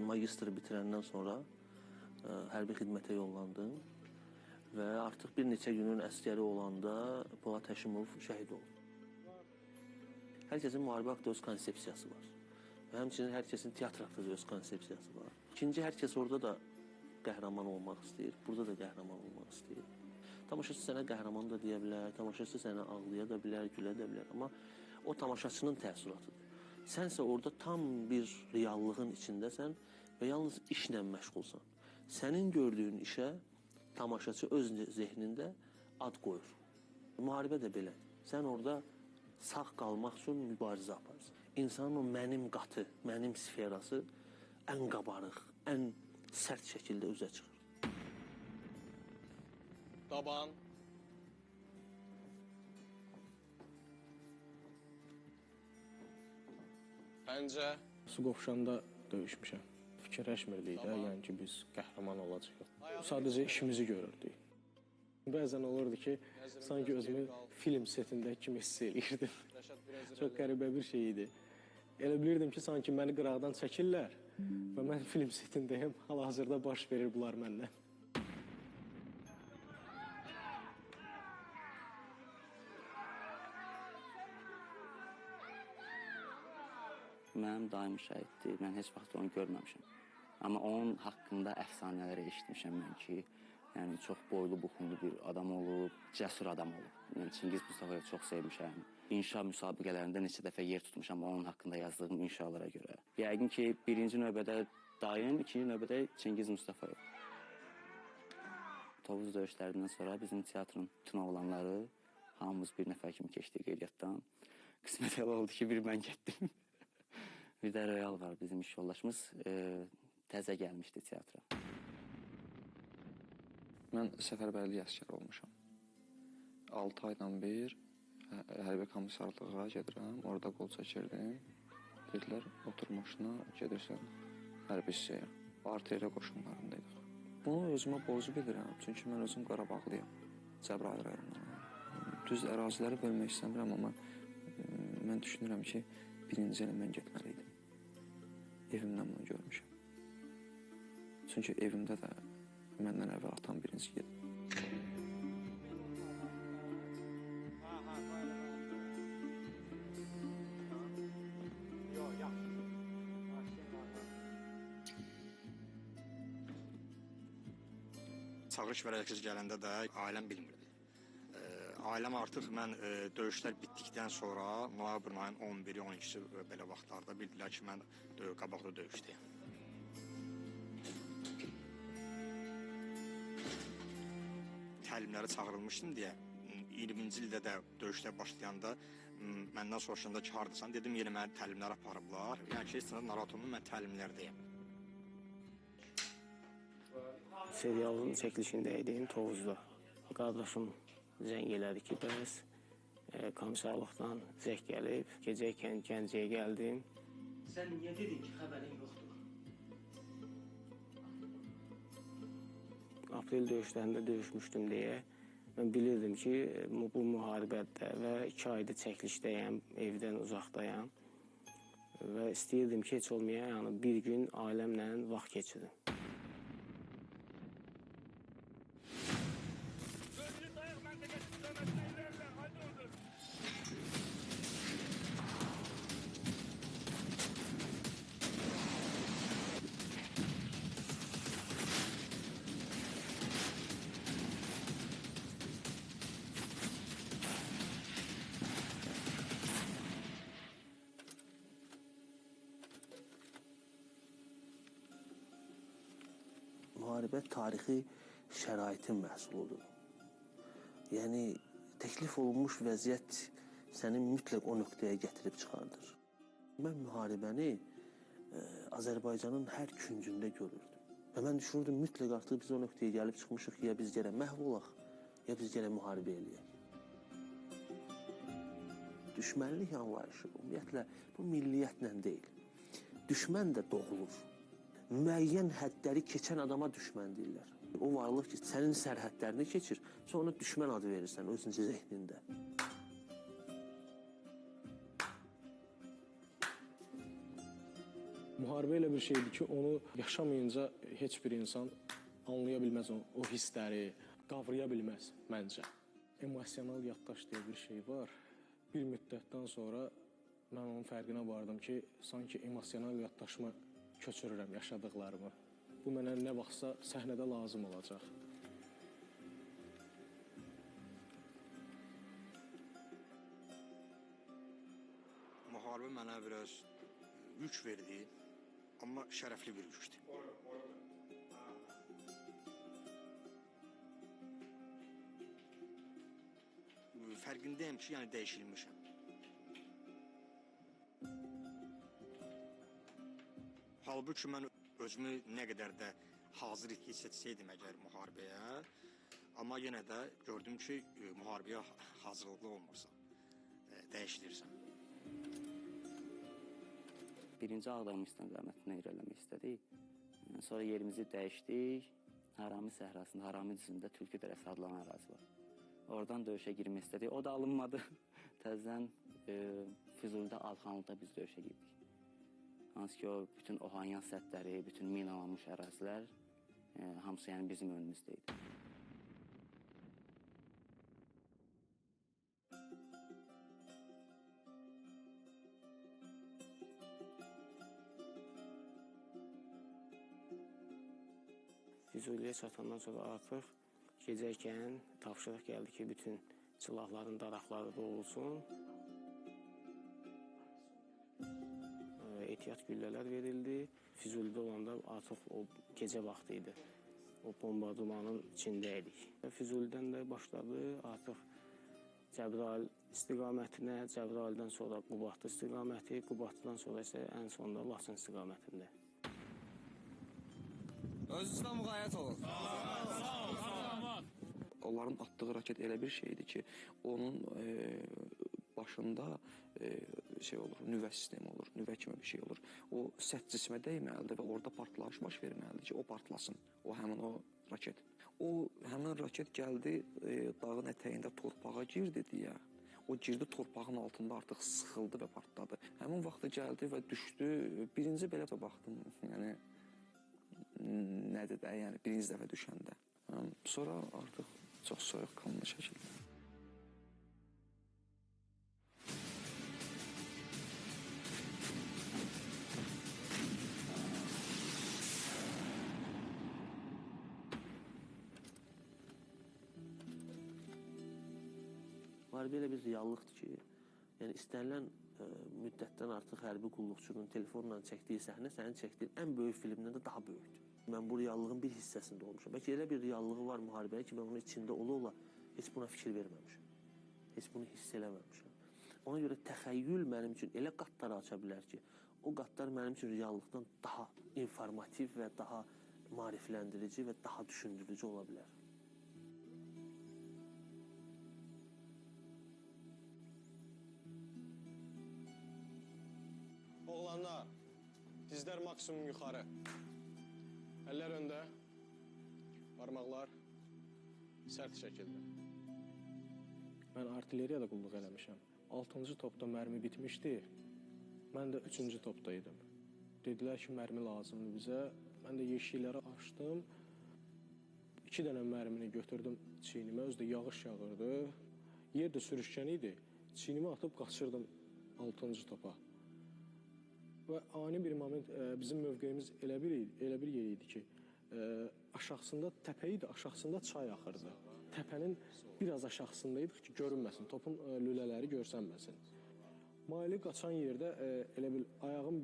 Magistr bitirəndən sonra hərbi xidmətə yollandım və artıq bir neçə günün əskəri olanda Polad Həşimov şəhid oldu. Hər kəsin müharibə haqqında öz konsepsiyası var. Və həmçinin hər kəsin teatr haqqında öz konsepsiyası var. İkinci, hər kəs orada da qəhrəman olmaq istəyir, burada da qəhrəman olmaq istəyir. Tamaşaçı sənə qəhrəman da deyə bilər, tamaşaçı sənə ağlaya da bilər, gülə də bilər, amma o tamaşaçının təəssüratıdır. Sənsə orada tam bir reallığın içindəsən və yalnız işlə məşğulsan. Sənin gördüyün işə tamaşaçı öz zehnində ad qoyur. Müharibə də belədir. Sən orada sağ qalmaq üçün mübarizə aparırsan. İnsanın o mənim qatı, mənim sferası ən qabarıq, ən sərt şəkildə üzə çıxır. Daban. Pəncə. Su qovşanda döyüşmüşəm. Fikirləşmirdik də, yəni ki, biz qəhrəman olacağıq. Sadəcə işimizi görürdük. Bəzən olurdu ki, sanki özümü film setində kimi hiss eləyirdim. Çox qəribə bir şey idi. Elə bilirdim ki, sanki məni qıraqdan çəkirlər və mən film setindəyim, hal-hazırda baş verir bunlar məndən. Mənim daim şəhiddir, mən heç vaxt onu görməmişəm. Amma onun haqqında əfsanələri eşitmişəm mən ki, yəni çox boylu, buxunlu bir adam olub, cəsur adam olub. Mən Çingiz Mustafayevi çox sevmişəm. İnşa müsabiqələrində neçə dəfə yer tutmuşam onun haqqında yazdığım inşalara görə. Yəqin ki, birinci növbədə dayım, ikinci növbədə Çingiz Mustafayev. Tovuz döyüşlərindən sonra bizim teatrın bütün oğlanları hamımız bir nəfər kimi keçdik qeydiyyatdan. Qismət elə oldu ki, bir mən getdim. Bir də Royal var, bizim iş yoldaşımız təzə gəlmişdi teatra. Mən səfərbərlik əsgəri olmuşam. 6 aydan bir hərbi komissarlığa gedirəm, orada qol çəkirdim. Dedilər, otur maşına, gedirsən hərbi hissəyə. Artilleriya qoşunlarındaydıq. Bunu özümə borcu bilirəm, çünki mən özüm Qarabağlıyam, Cəbrayıl rayonundan. Düz əraziləri bölmək istəmirəm, amma mən düşünürəm ki, birinci ilə mən getməliydim. Evimdən bunu görmüşəm. Çünki evimdə də məndən əvvəl atam birinci gedib. Çağırış vərəqəsi gələndə də ailəm bilmirdi. Ailəm artıq mən döyüşlər bitdikdən sonra noyabrın ayının 11-i, 12-si belə vaxtlarda bildilər ki, mən qabaqda döyüşdəyəm. Təlimlərə çağırılmışdım deyə 20-ci ildə də döyüşlər başlayanda məndən soruşanda ki, hardasan, dedim yenə məni təlimlərə aparıblar. Yəni ki, heç nə narahat olma, mən təlimlərdəyəm. Serialın çəkilişində idim Tovuzda. Qardaşım zəng elədi ki, bəs komissarlıqdan zəng gəlib, gecəykən Gəncəyə gəldim. Sən niyə dedin ki, xəbərin yoxdur? Aprel döyüşlərində döyüşmüşdüm deyə mən bilirdim ki, bu müharibədə və 2 ayda çəkilişdəyəm, evdən uzaqdayam və istəyirdim ki, heç olmaya, yəni bir gün ailəmlə vaxt keçirim. Müharibə tarixi şəraitin məhsuludur. Yəni, təklif olunmuş vəziyyət səni mütləq o nöqtəyə gətirib çıxardır. Mən müharibəni Azərbaycanın hər küncündə görürdüm. Və mən düşünürdüm, mütləq artıq biz o nöqtəyə gəlib çıxmışıq ki, ya biz gərək məhv olaq, ya biz gərək müharibə eləyək. Düşmənlik anlayışı, ümumiyyətlə, bu milliyyətlə deyil. Düşmən də doğulur. Müəyyən hədləri keçən adama düşmən deyirlər. O varlıq ki, sənin sərhədlərini keçir, sonra düşmən adı verirsən özün zehnində. Müharibə elə bir şeydir ki, onu yaşamayınca heç bir insan anlaya bilməz o hissləri, qavraya bilməz məncə. Emosional yaddaş deyə bir şey var. Bir müddətdən sonra mən onun fərqinə vardım ki, sanki emosional yaddaşıma köçürürəm yaşadıqlarımı. Bu mənə nə vaxtsa səhnədə lazım olacaq. Müharibə mənə biraz yük verdi, amma şərəfli bir yükdür. Fərqindəyim ki, yəni dəyişilmişəm. Halbuki mən özümü nə qədər də hazır hiss etsəydim əgər müharibəyə, amma yenə də gördüm ki, müharibəyə hazırlıqlı olmursan, dəyişilirsən. Birinci Ağdam istiqamətinə irəliləmək istədik. Sonra yerimizi dəyişdik. Harami səhrasında, Harami düzündə Tülkü Dərəsi adlanan ərazi var. Oradan döyüşə girmək istədik. O da alınmadı. Təzədən Füzulidə, Alxanlıda biz döyüşə girdik. Hansı ki, o bütün Ohanyan sədləri, bütün minalanmış ərazilər hamısı yəni bizim önümüzdə idi. Füzuliyə çatandan sonra artıq gecəykən tapşırıq gəldi ki, bütün silahların daraqları dolsun. Ehtiyat güllələr verildi. Füzulidə olanda artıq o gecə vaxtı idi. O bombardımanın içində idik. Füzulidən də başladı artıq Cəbrayıl istiqamətinə, Cəbrayıldan sonra Qubadlı istiqaməti, Qubadlıdan sonra isə ən sonda Laçın istiqamətində. Özünüzdən müğayət olun. Sağ ol. Onların atdığı raket elə bir şeydir ki, onun başında şey olur, nüvə sistemi olur, nüvə kimi bir şey olur. O səth cismə dəyməlidir və orada partlayış baş verməlidir ki, o partlasın, o həmin o raket. O həmin raket gəldi dağın ətəyində torpağa girdi deyə. O girdi torpağın altında artıq sıxıldı və partladı. Həmin vaxtı gəldi və düşdü. Birinci belə baxdım, yəni nədir də, yəni birinci dəfə düşəndə. Sonra artıq çox soyuqqanlı şəkildə. Müharibə elə bir reallıqdır ki, yəni istənilən müddətdən artıq hərbi qulluqçunun telefonla çəkdiyi səhnə sənin çəkdiyin ən böyük filmdən də daha böyükdür. Mən bu reallığın bir hissəsində olmuşam. Bəlkə elə bir reallığı var müharibənin ki, mən onun içində ola-ola heç buna fikir verməmişəm. Heç bunu hiss eləməmişəm. Ona görə təxəyyül mənim üçün elə qatları aça bilər ki, o qatlar mənim üçün reallıqdan daha informativ və daha maarifləndirici və daha düşündürücü ola bilər. Oğlanlar, dizlər maksimum yuxarı. Əllər öndə, barmaqlar sərt şəkildə. Mən artilleriyada qulluq eləmişəm. 6-cı topda mərmi bitmişdi. Mən də 3-cü topda idim. Dedilər ki, mərmi lazımdır bizə. Mən də yeşikləri açdım. 2 dənə mərmini götürdüm çiynimə. Özü də yağış yağırdı. Yer də sürüşkən idi. Çiynimə atıb qaçırdım 6-cı topa. Və ani bir moment bizim mövqeyimiz elə bir yer idi ki, aşağısında təpə idi, aşağısında çay axırdı. Təpənin biraz aşağısında idik ki, görünməsin, topun lülələri görsənməsin. Maili qaçan yerdə elə bil ayağım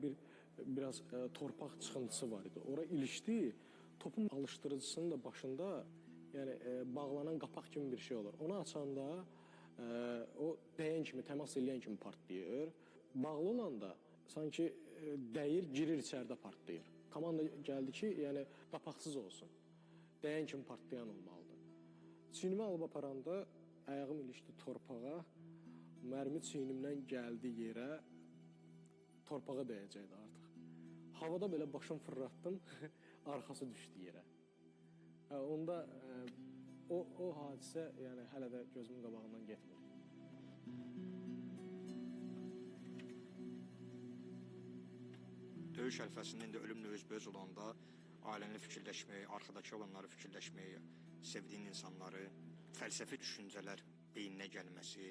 biraz torpaq çıxıntısı var idi. Ora ilişdi, topun alışdırıcısının da başında yəni bağlanan qapaq kimi bir şey olur. Onu açanda o dəyən kimi, təmas eləyən kimi partlayır. Bağlı olanda sanki dəyir, girir içəridə partlayır. Komanda gəldi ki, yəni qapaqsız olsun. Dəyən kimi partlayan olmalıdır. Çiynimi alıb aparanda ayağım ilişdi torpağa. Mərmi çiynimdən gəldi yerə, torpağa dəyəcəkdi artıq. Havada belə başım fırlatdım, arxası düşdü yerə. Onda o hadisə yəni hələ də gözümün qabağından getmir. Döyüş ərəfəsində indi ölümlə üzbəüz olanda ailəni fikirləşməyi, arxadakı olanları fikirləşməyi, sevdiyin insanları, fəlsəfi düşüncələr beyninə gəlməsi,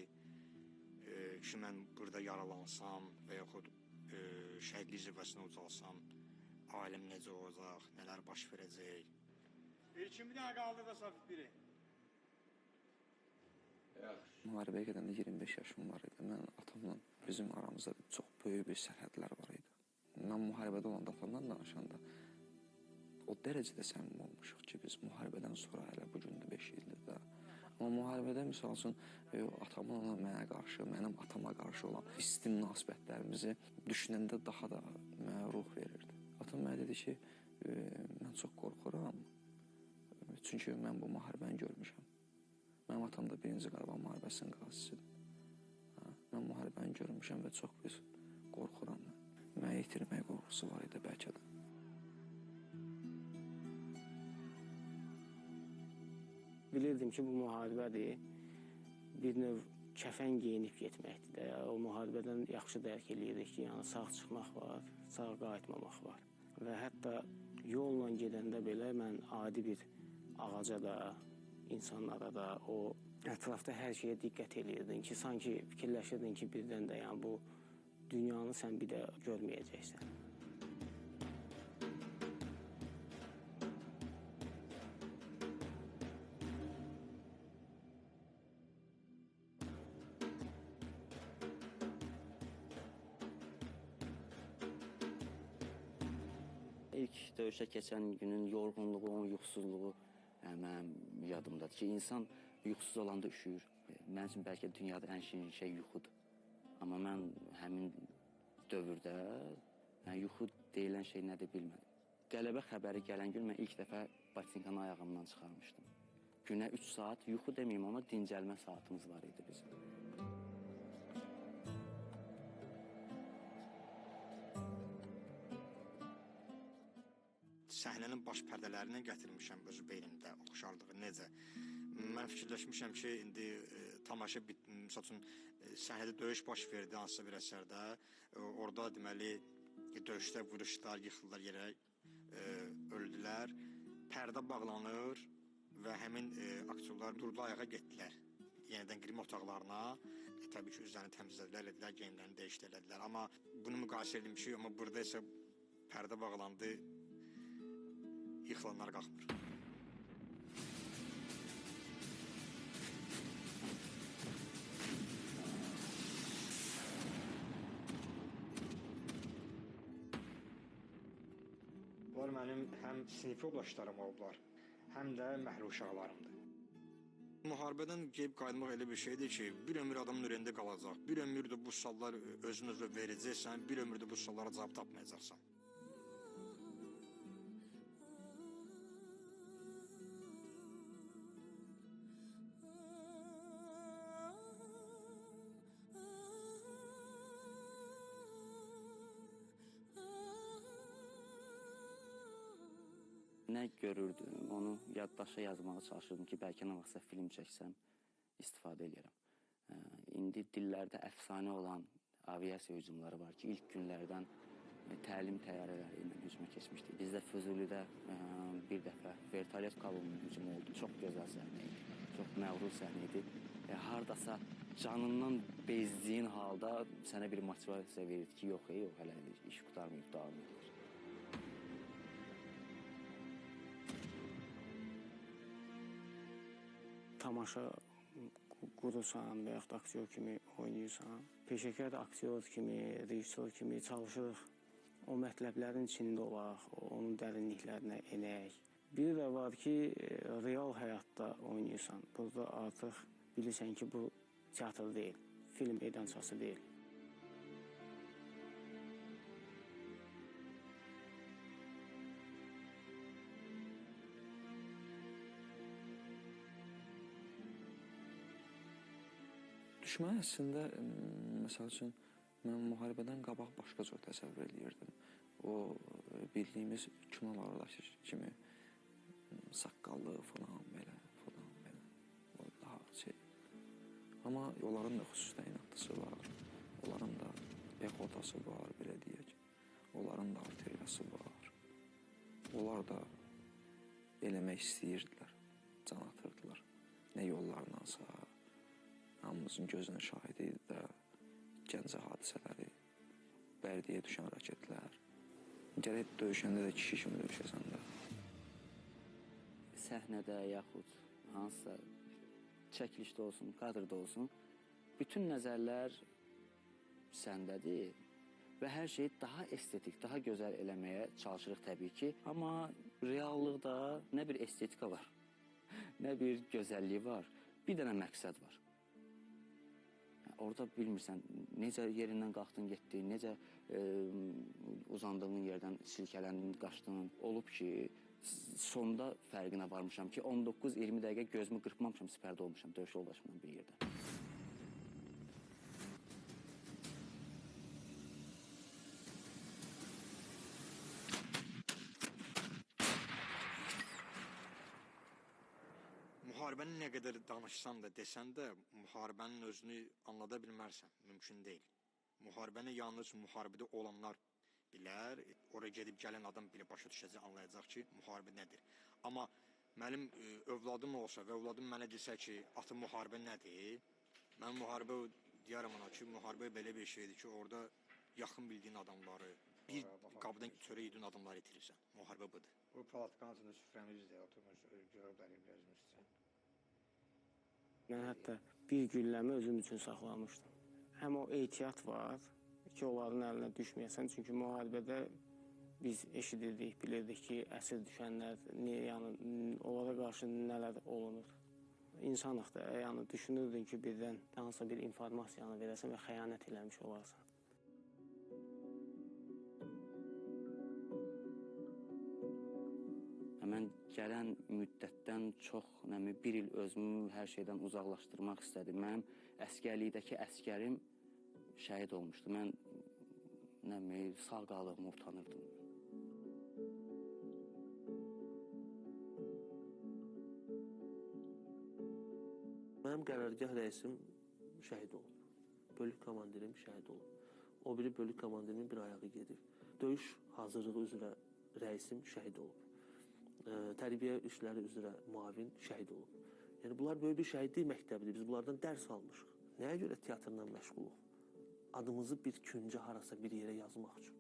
ki, mən burada yaralansam və yaxud şəhidlik zirvəsinə ucalsam, ailəm necə olacaq, nələr baş verəcək. İlkin bir dənə qaldı da Safit biri. Müharibəyə gedəndə 25 yaşım var idi. Mən atamla bizim aramızda çox böyük bir sərhədlər var idi. Mən müharibədə olanda atamdan danışanda o dərəcədə səmimi olmuşuq ki, biz müharibədən sonra hələ bu gün də 5 ildir də. Amma müharibədə misal üçün atamın ona mənə qarşı, mənim atama qarşı olan isti münasibətlərimizi düşünəndə daha da mənə ruh verirdi. Atam mənə dedi ki, mən çox qorxuram, çünki mən bu müharibəni görmüşəm. Mənim atam da Birinci Qarabağ müharibəsinin qazisidir. Mən müharibəni görmüşəm və çox pis qorxuram mən. Mənə itirmək qorxusu var idi bəlkə də. Bilirdim ki, bu müharibədir. Bir növ kəfən geyinib getməkdir də. O müharibədən yaxşı dərk eləyirdik ki, yəni sağ çıxmaq var, sağ qayıtmamaq var. Və hətta yolla gedəndə belə mən adi bir ağaca da, insanlara da, o ətrafda hər şeyə diqqət eləyirdin ki, sanki fikirləşirdin ki, birdən də yəni bu dünyanı sən bir də görməyəcəksən. İlk döyüşə keçən günün yorğunluğu, onun yuxusuzluğu mənim yadımdadır ki, insan yuxusuz olanda üşüyür. Mənim üçün bəlkə dünyada ən şirin şey yuxudur. Amma mən həmin dövrdə yuxu deyilən şey nədir bilmədim. Qələbə xəbəri gələn gün mən ilk dəfə batinkanı ayağımdan çıxarmışdım. Günə 3 saat, yuxu deməyim ona, dincəlmə saatımız var idi bizim. Səhnənin baş pərdələrini gətirmişəm özü beynimdə, oxşarlığı necə. Mən fikirləşmişəm ki, indi tamaşa, misal üçün, səhnədə döyüş baş verdi hansısa bir əsərdə. Orada deməli, döyüşdə vuruşlar, yıxıldılar yerə, öldülər. Pərdə bağlanır və həmin aktyorlar durdu ayağa getdilər. Yenidən qrim otaqlarına, təbii ki, üzlərini təmizlədilər, elədilər, geyimlərini dəyişdirədilər. Amma bunu müqayisə edim ki, amma burada isə pərdə bağlandı, yıxılanlar qalxmır. Bunlar mənim həm sinif yoldaşlarım olublar, həm də məhəllə uşaqlarımdır. Müharibədən gəlib qayıtmaq elə bir şeydir ki, bir ömür adamın ürəyində qalacaq, bir ömür də bu suallar özün özünə verəcəksən, bir ömür də bu suallara cavab tapmayacaqsan. Nə görürdüm, onu yaddaşa yazmağa çalışırdım ki, bəlkə nə vaxtsa film çəksəm, istifadə eləyərəm. İndi dillərdə əfsanə olan aviasiya hücumları var ki, ilk günlərdən təlim təyyarələri ilə hücuma keçmişdik. Bizdə Füzulidə bir dəfə vertolyot kolonunun hücumu oldu. Çox gözəl səhnə idi, çox məğrur səhnə idi. Hardasa canından bezdiyin halda sənə bir motivasiya verirdi ki, yox, yox, hələ iş qurtarmayıb, davam edir. Tamaşa qurursan və yaxud da aktyor kimi oynayırsan, peşəkar aktyor kimi, rejissor kimi çalışırıq. O mətləblərin içində olaq, onun dərinliklərinə enək. Bir də var ki, real həyatda oynayırsan. Burada artıq bilirsən ki, bu teatr deyil, film meydançası deyil. Düşməni əslində, məsəl üçün, mən müharibədən qabaq başqa cür təsəvvür eləyirdim. O bildiyimiz kinolardakı kimi saqqallı falan belə, falan belə. O daha şey. Amma onların da xüsusi təyinatlısı var, onların da pexotası var, belə deyək. Onların da artilleriyası var. Onlar da eləmək istəyirdilər, can atırdılar. Nə yollarındansa, hamımızın gözünə şahid idi də Gəncə hadisələri, Bərdiyə düşən raketlər. Gərək döyüşəndə də kişi kimi döyüşəsən də. Səhnədə yaxud hansısa çəkilişdə olsun, kadrda olsun, bütün nəzərlər səndədir və hər şeyi daha estetik, daha gözəl eləməyə çalışırıq təbii ki. Amma reallıqda nə bir estetika var, nə bir gözəllik var, bir dənə məqsəd var. Orada bilmirsən, necə yerindən qalxdın, getdin, necə uzandığın yerdən silkələndin, qaçdın. Olub ki, sonda fərqinə varmışam ki, 19-20 dəqiqə gözümü qırpmamışam, sipərdə olmuşam, döyüş yoldaşımla bir yerdə. Müharibəni nə qədər danışsan da, desən də, müharibənin özünü anlada bilmərsən, mümkün deyil. Müharibəni yalnız müharibədə olanlar bilər, oraya gedib gələn adam belə başa düşəcək, anlayacaq ki, müharibə nədir. Amma mənim övladım olsa və övladım mənə desə ki, atı müharibə nədir? Mən müharibə deyərəm ona ki, müharibə belə bir şeydir ki, orada yaxın bildiyin adamları, bir qabdan çörək yediyin adamları itirirsən. Müharibə budur. Bu palatkanın içində süfrəmizdir, oturmuş, görüblər özümüz üçün. Mən hətta bir gülləmi özüm üçün saxlamışdım. Həm o ehtiyat var ki, onların əlinə düşməyəsən. Çünki müharibədə biz eşidirdik, bilirdik ki, əsir düşənlər, yəni onlara qarşı nələr olunur. İnsanıq da, yəni düşünürdün ki, birdən hansısa bir informasiyanı verəsən və xəyanət eləmiş olarsan. Mən gələn müddətdən çox, bir il özümü hər şeydən uzaqlaşdırmaq istədim. Mənim əskərlikdəki əskərim şəhid olmuşdu. Mən sağ qaldığımı utanırdım. Mənim qərargah rəisim şəhid olub. Bölük komandirim şəhid olub. O biri bölük komandirimin bir ayağı gedib. Döyüş hazırlığı üzrə rəisim şəhid olub. Tərbiyə işləri üzrə müavin şəhid olub. Yəni, bunlar böyük bir şəhidlik məktəbidir. Biz bunlardan dərs almışıq. Nəyə görə teatrla məşğuluq? Adımızı bir küncə harasa bir yerə yazmaq üçün.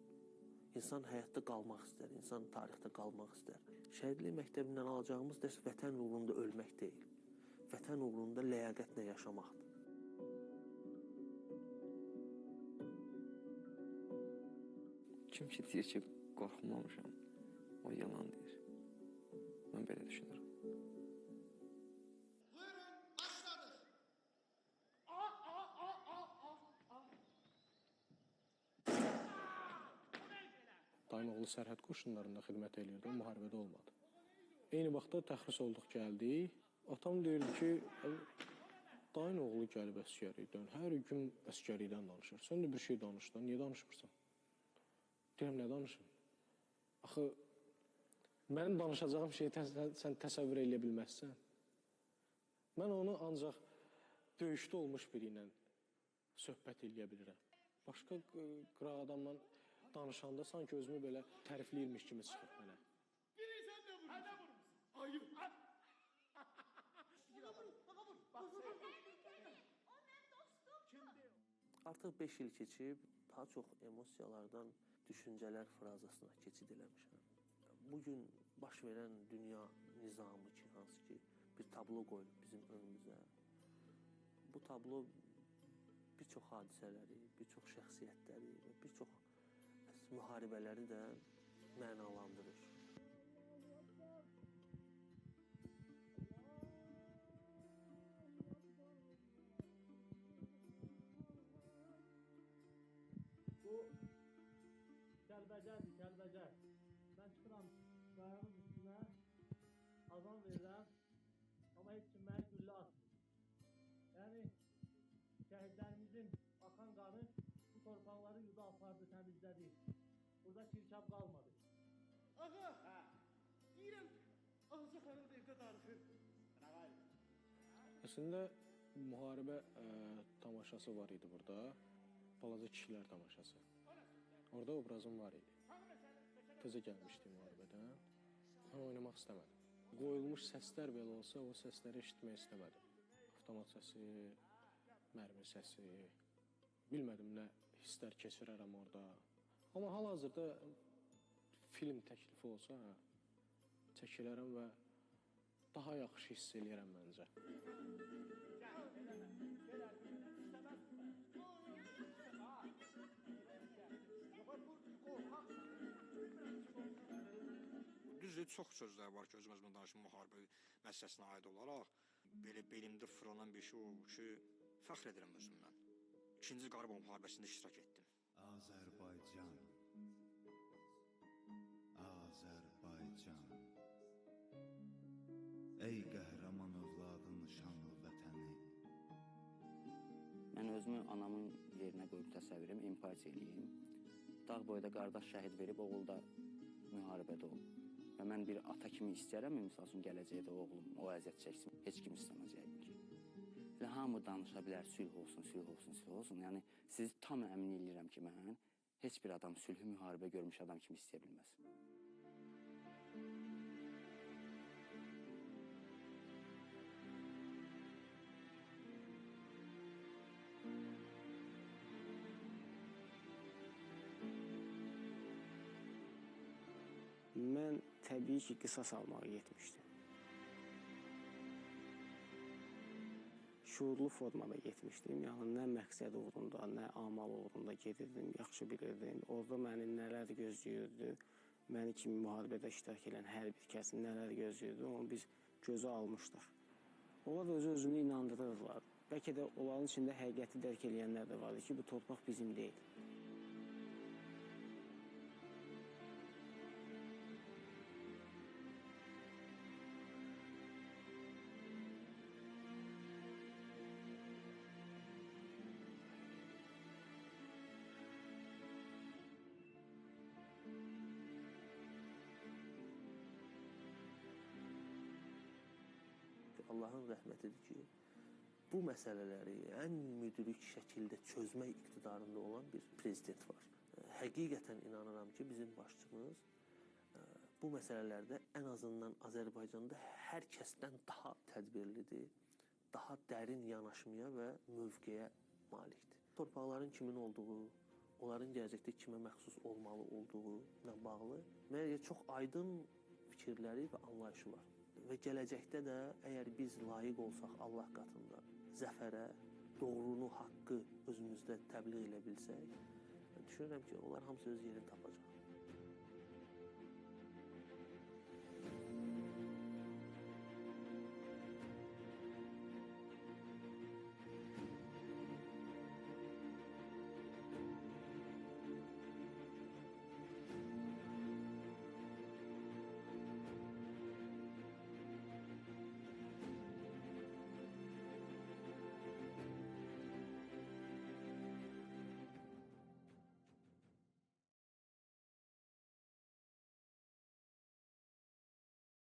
İnsan həyatda qalmaq istər, insan tarixdə qalmaq istər. Şəhidlik məktəbindən alacağımız dərs vətən uğrunda ölmək deyil. Vətən uğrunda ləyaqətlə yaşamaqdır. Kim ki deyir ki, qorxmamışam, o yalan deyir. Mən belə düşünürəm. Buyurun, başladıq. Dayım oğlu sərhəd qoşunlarında xidmət eləyirdi, o müharibədə olmadı. Eyni vaxtda təxris olduq, gəldik. Atam deyirdi ki, dayın oğlu gəlib əskərlikdən, hər gün əskərlikdən danışır. Sən də bir şey danışdan, niyə danışmırsan? Deyirəm, nə danışım? Axı, mənim danışacağım şeyi sən təsəvvür eləyə bilməzsən. Mən onu ancaq döyüşdə olmuş biri ilə söhbət eləyə bilirəm. Başqa qırağı adamla danışanda sanki özümü belə tərifləyirmiş kimi çıxır mənə. Bilirsən nə vurmuşsun? Nə vurmuşsun? Ayı. Artıq 5 il keçib, daha çox emosiyalardan düşüncələr frazasına keçid eləmişəm. Bugün baş verən dünya nizamı ki, hansı ki bir tablo qoyulub bizim önümüzə. Bu tablo bir çox hadisələri, bir çox şəxsiyyətləri və bir çox müharibələri də mənalandırır. Bu Kəlbəcərdir, Kəlbəcər. Mən çıxıram qayanın üstünə, azan verirəm, amma heç kim məni güllə atmır. Yəni, şəhidlərimizin axan qanı bu torpaqları yuda apardı, təmizlədi. Burada çirkab qalmadı. Ağa, deyirəm, Ağca xanım da evdə darıxır. Əslində, müharibə tamaşası var idi burada, balaca kişilər tamaşası. Orada obrazım var idi. Təzə gəlmişdik müharibədən. Mən oynamaq istəmədim. Qoyulmuş səslər belə olsa, o səsləri eşitmək istəmədim. Avtomat səsi, mərmi səsi, bilmədim nə hisslər keçirərəm orada. Amma hal-hazırda film təklifi olsa, çəkilərəm və daha yaxşı hiss eləyərəm məncə. Düzdür, çox sözlər var ki, özüm-özümə danışım müharibə məsələsinə aid olaraq. Belə belimdə fırlanan bir şey oldu ki, fəxr edirəm özümdən. İkinci Qarabağ müharibəsində iştirak etdim. Azərbaycan, Azərbaycan. Ey qəhrəman övladın şanlı vətəni. Mən özümü anamın yerinə qoyub təsəvvür edim, empatiya eləyim. Dağ boyda qardaş şəhid verib, oğul da müharibədə olub. Və mən bir ata kimi istəyərəm, misal üçün, gələcəkdə oğlum o əziyyət çəksin. Heç kim istəməz yəqin ki. Elə hamı danışa bilər, sülh olsun, sülh olsun, sülh olsun. Yəni, sizi tam əmin eləyirəm ki, mən heç bir adam sülhü müharibə görmüş adam kimi istəyə bilməz. Mən təbii ki, qisas almağa getmişdim. Şuurlu formada getmişdim. Yəni, nə məqsəd uğrunda, nə amal uğrunda gedirdim, yaxşı bilirdim. Orada məni nələr gözləyirdi, məni kimi müharibədə iştirak edən hər bir kəsin nələr gözləyirdi, onu biz gözə almışdıq. Onlar öz-özünü inandırırlar. Bəlkə də onların içində həqiqəti dərk eləyənlər də vardı ki, bu torpaq bizim deyil. Allahın rəhmətidir ki, bu məsələləri ən müdrik şəkildə çözmək iqtidarında olan bir prezident var. Həqiqətən inanıram ki, bizim başçımız bu məsələlərdə ən azından Azərbaycanda hər kəsdən daha tədbirlidir, daha dərin yanaşmaya və mövqeyə malikdir. Torpaqların kimin olduğu, onların gələcəkdə kimə məxsus olmalı olduğu ilə bağlı mənə çox aydın fikirləri və anlayışı var. Və gələcəkdə də əgər biz layiq olsaq Allah qatında zəfərə, doğrunu, haqqı özümüzdə təbliğ elə bilsək, düşünürəm ki, onlar hamısı öz yerini tapacaq.